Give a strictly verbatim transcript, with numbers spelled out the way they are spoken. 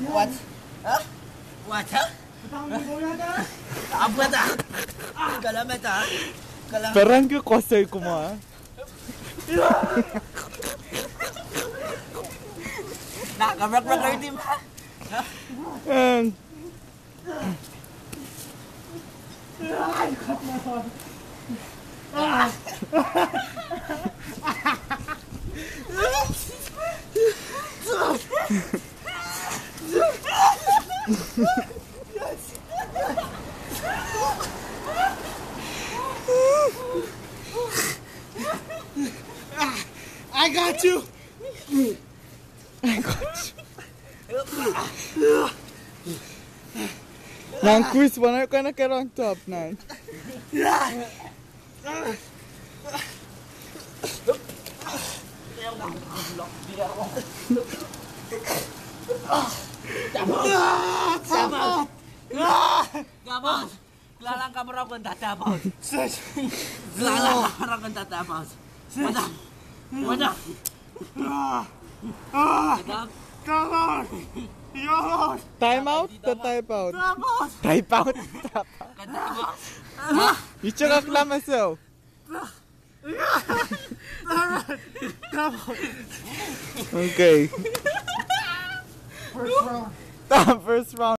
What? Huh? What, huh? Apa dah? Kalamata. Kalam. Perengki koasoi kumwa. Nah, kamerak-merak di ma. Eng. I got you. I got you. Nan Chris, when are you gonna get on top, nan? Come on. Come on. Kilang kamerak en tap out. Kilang kamerak en tap out. What up? What up? Ah! Ah! What up? Tap out! Yo! Time out, the tap out. Tap out! Tap out, tap out. Kan tap out. Ih, cekak lamaso. Tap out! Okay. First round. First round.